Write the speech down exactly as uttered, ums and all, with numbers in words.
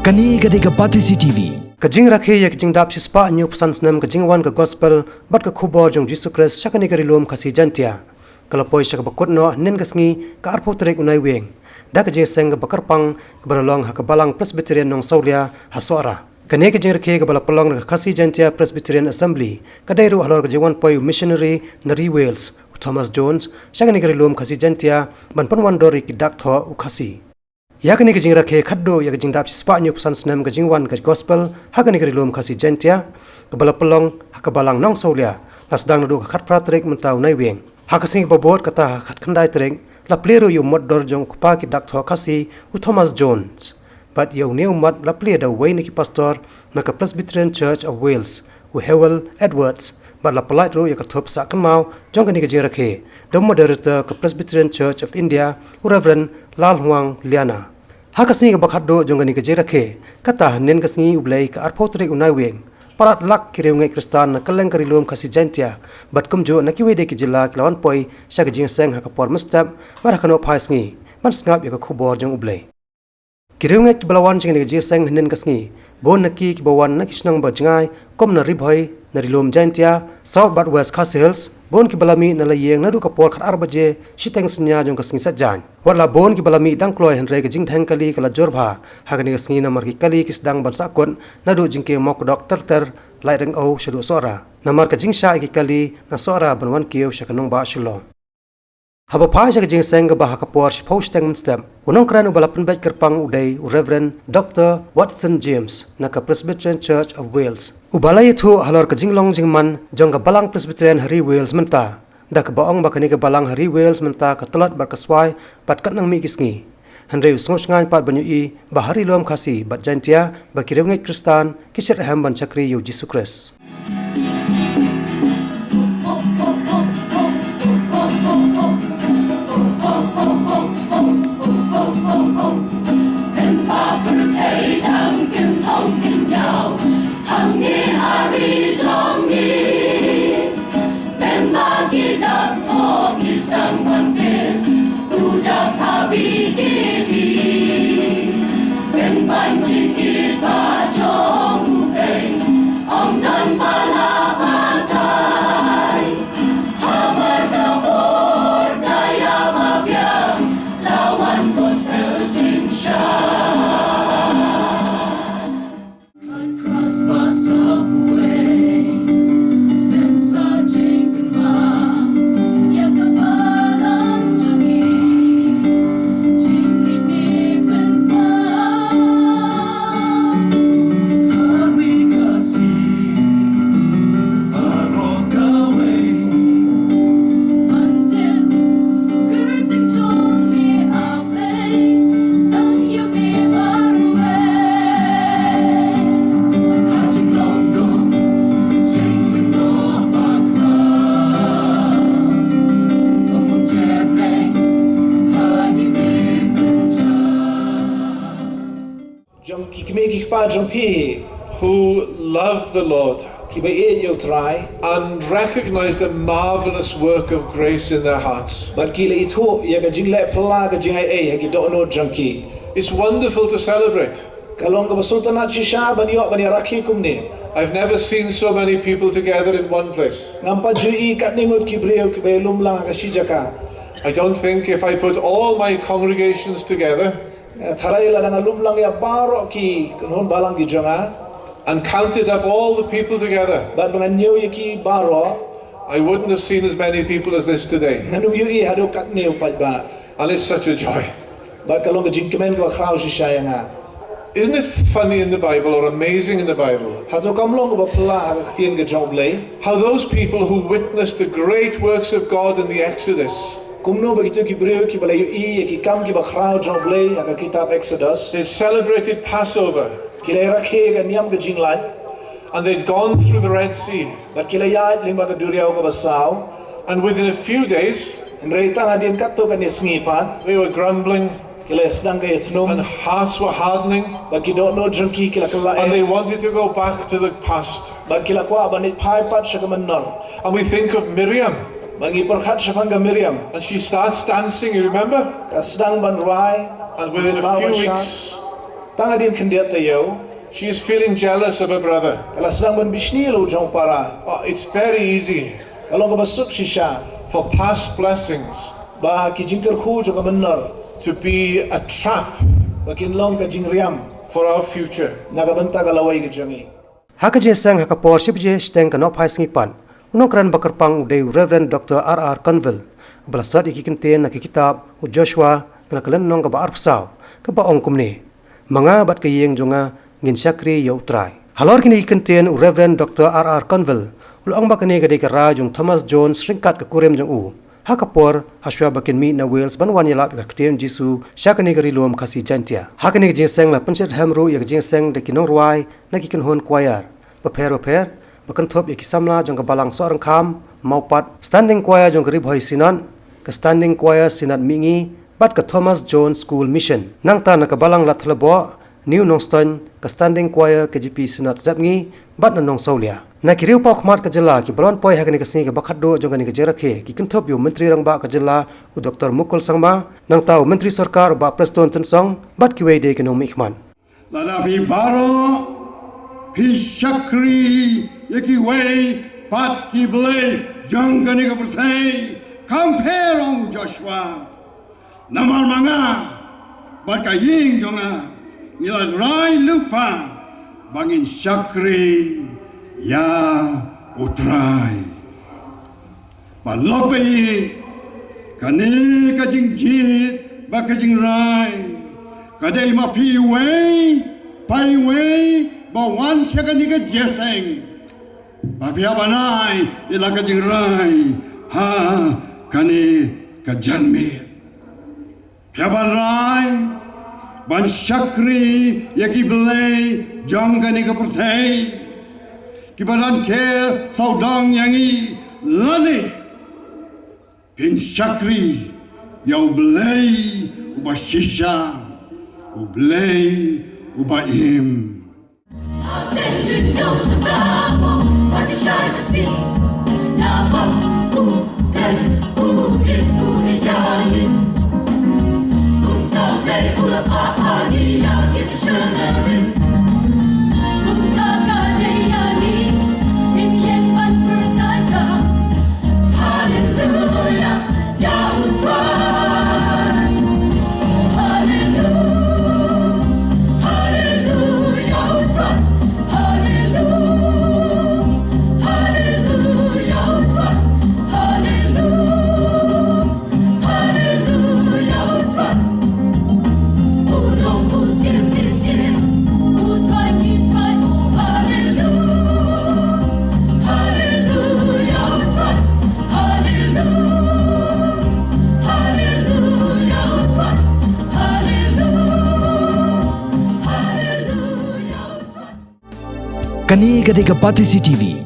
Kane ka dei ka Batesi T V. Ka jingrakhe ïa ka jingdap shispah hynñiewphew san snem ka jingwan ka gospel bad ka khubor jong Jisu Khrist sha kane ka ri lum Khasi Jaintia ka la poi sha kaba kut noh hynnin ka sngi, ka arphew tarik u Naiwieng, da ka jingïaseng kaba kyrpang kaba la long ha ka Balang Presbyterian Nongsawlia ha Sohra. Kane ka jingrakhe kaba la pynlong da ka Khasi Jaintia Presbyterian Assembly ka dei ruh halor ka jingwan poi u missionary na ri Wales, u Thomas Jones, sha kane ka ri lum Khasi Jaintia ban pynwandur ïa ki dak thoh u Khasi. Ïa kane ka jingrakhe khatduh ïa ka jingdap shispah hynñiewphew san snem ka jingwan ka gospel ha kane ka ri lum Khasi Jaintia, kaba la pynlong ha ka Balang Nongsawlia, la sdang naduh ka khatphra tarik mynta u Naiwieng. Ha ka sngi kaba bud, kata ha ka khatkhyndai tarik, la plie ruh ïa u mot dur jong u kpa ki dak thoh Khasi, u Thomas Jones. Bad ïa une u mot la plie da uwei na ki pastor na ka Presbyterian Church of Wales, u Hywel Edwards, bad la pyllait ruh ïa ka thup sah kynmaw jong kane ka jingrakhe da u moderator ka Presbyterian Church of India, u Reverend Lalhwang Liana. Ha ka sngi kaba khatduh jong kane ka jingrakhe, kata hynnin ka sngi U Blei, ka arphew tarik u Naiwieng, palat lak ki riewngeit Khristan na kylleng ka ri lum Khasi Jaintia bad kumjuh na kiwei de ki jylla ki la wan poi sha ka jingïaseng ha ka por mynstep bad ha ka nohphai sngi ban sngap ïa ka khubor jong U Blei. Ki riewngeit kiba la wan sha kane ka jingïaseng hynnin ka sngi, bun na ki kiba wan na ki shnong ba jngai kum na Ri Bhoi, na ri lum Jaintia, South bad West Khasi Hills, bun kiba la mih na la ïing naduh ka por khatar baje shiteng synñia jong ka sngi Saitjaiñ. Wat la bun kiba la mih dang kloi, hynrei ka jingdheng kali ka la jur bha ha kane ka sngi, namar ki kali ki sdang ban sahkut naduh jingkiew Mawkdok ter ter, Laitryng'ew shaduh Sohra, namar ka jingshah ïa ki kali na Sohra ban wan kiew sha ka nongbah Shillong. Haba phai sha ka jingïaseng kaba ha ka por shiphew shiteng mynstep, u nongkren uba la pynbeit kyrpang u dei u Reverend Doctor Watson James na ka Presbyterian Church of Wales, uba la ïathuh halor ka jinglong jingman jong ka Balang Presbyterian ha ri Wales mynta, da kaba ong ba kane ka Balang ha ri Wales mynta ka tlot bad ka swai bad katnang mih ki sngi. Hynrei u sngewsngaiñ pat ban ïohi ba ha ri lum Khasi bad Jaintia ba ki riewngeit Khristan ki shyrkhei ban shakri ïa u Jisu Khrist. Jong ki kmie ki kpa jong phi, who love the Lord, kiba ïeit ïa U Trai, and recognize the marvelous work of grace in their hearts. Bad ki la ithuh ïa ka jingleh phylla ka jingaiei ha ki dohnud jong ki. It's wonderful to celebrate. Ka long kaba sngewtynnat shisha ban ïoh ban ïarakhe kumne. I've never seen so many people together in one place. Ngam pat ju ïohi katne ngut ki briew kiba ïalum lang ha ka shi jaka. I don't think if I put all my congregations together, eh, tharai lada nga lum lang ïa baroh ki kynhun balang ki jong nga, and counted up all the people together, bad ba ngan ñiew ïa ki baroh, I wouldn't have seen as many people as this today. Ngan ym ïohi haduh katne u paidbah. And it's such a joy. Bad ka long ka jingkmen kaba khraw shisha ïa nga. Isn't it funny in the Bible or amazing in the Bible? Hato kam long kaba phylla ha ka ktien ka jong U Blei? How those people who witnessed the great works of God in the Exodus, kumno ba kito ki briew kiba la ïohi ïa ki kam kiba khraw jong U Blei ha ka kitab Exodus, they celebrated Passover, ki la ïarakhe ïa ka niam ka jinglait, and they'd gone through the Red Sea. Bad ki la ïaid lyngba ka duriaw kaba saw. And within a few days, hynrei tang hadien katto katne sngi pat, they were grumbling, ki la sdang ka ïathnum, and hearts were hardening, bad ki dohnud jong ki ki la kylla eh, and they wanted to go back to the past. Bad ki la kwah ban leit phai pat sha ka mynnor. And we think of Miriam. Bad ngi pyrkhat shaphang ka Miriam. And she starts dancing, you remember? Ka sdang ban rwai. And within a few weeks, Tang hadien khyndiat taïew, she is feeling jealous of her brother. Ka la sdang ban bishni ïa la u jong para. Oh, it's very easy. Ka long kaba suk shisha. For past blessings. Ba ki jingkyrkhu jong ka mynnor. To be a trap. Ba kin long ka jingriam. For our future. Na ka bynta ka lawei ka jong ngi. Ha ka jingïaseng ha ka por shi baje shiteng ka nohphai sngi pat, u nongkren ba kyrpang u dei u Reverend Doctor R R Conville, uba la sot ïa ki kyntien na ka kitab u Joshua, na ka lynnong kaba arphew saw, kaba ong kumne: Ma nga bad ka ïing jong nga ngin shakri ïa U Trai. Halor kine ki kyntien, u Reverend Doctor R R Conville u la ong ba kane ka dei ka rai jong Thomas Jones ryngkat ka kurim jong u, ha ka por hashwa ba kin mih na Wales ban wan ïalap ïa ka ktien Jisu sha kane ka Ri Lum Khasi Jaiñtia. Ha kane ka jingïaseng la pynshit hem ruh ïa ka jingïaseng da ki nongrwai na ki kynhun choir bapher bapher, ba kynthup ïa ki samla jong ka Balang Sohryngkham Mawpat, Standing Choir jong ka Ri Bhoi Synod, ka Standing Choir Synod Mihngi, bad ka Thomas Jones School Mission. Nangta na ka Balang Ladthadlaboh, New Nongstoiñ, ka Standing Choir K J P Synod Sepngi, bad na Nongsawlia. Na ki riewpawkhmat ka jylla kiba la wan poi ha kane ka sngi kaba khatduh jong kane ka jingrakhe ki kynthup ïa u Myntri Rangbah ka jylla, u Doctor Mukul Sangma, nangta u Myntri Sorkar u Bah Prestone Tynsong, bad kiwei de ki nongmihkhmat. Lada phi baroh phi shakri ïa kiwei pat ki blei jong kane ka pyrthei, kam pher, ong u Joshua. Namar ma nga bad ka ïing jong nga, ngi la rai lypa ba ngin shakri ïa U Trai. Bad lok ba ïeit, kane ka jingjied bad ka jingrai ka dei ma phi iwei pa iwei ba wan sha kane ka jingïaseng, ba phi hap ban ai ïa la ka jingrai ha kane ka janmiet. Phi hap ban rai ban shakri ïa ki blei jong kane ka pyrthei, kiba don ker sawdong ïa ngi, lane phin shakri ïa U Blei uba shisha, U Blei uba im. Hallelujah. Kane ka dei ka Batesi T V.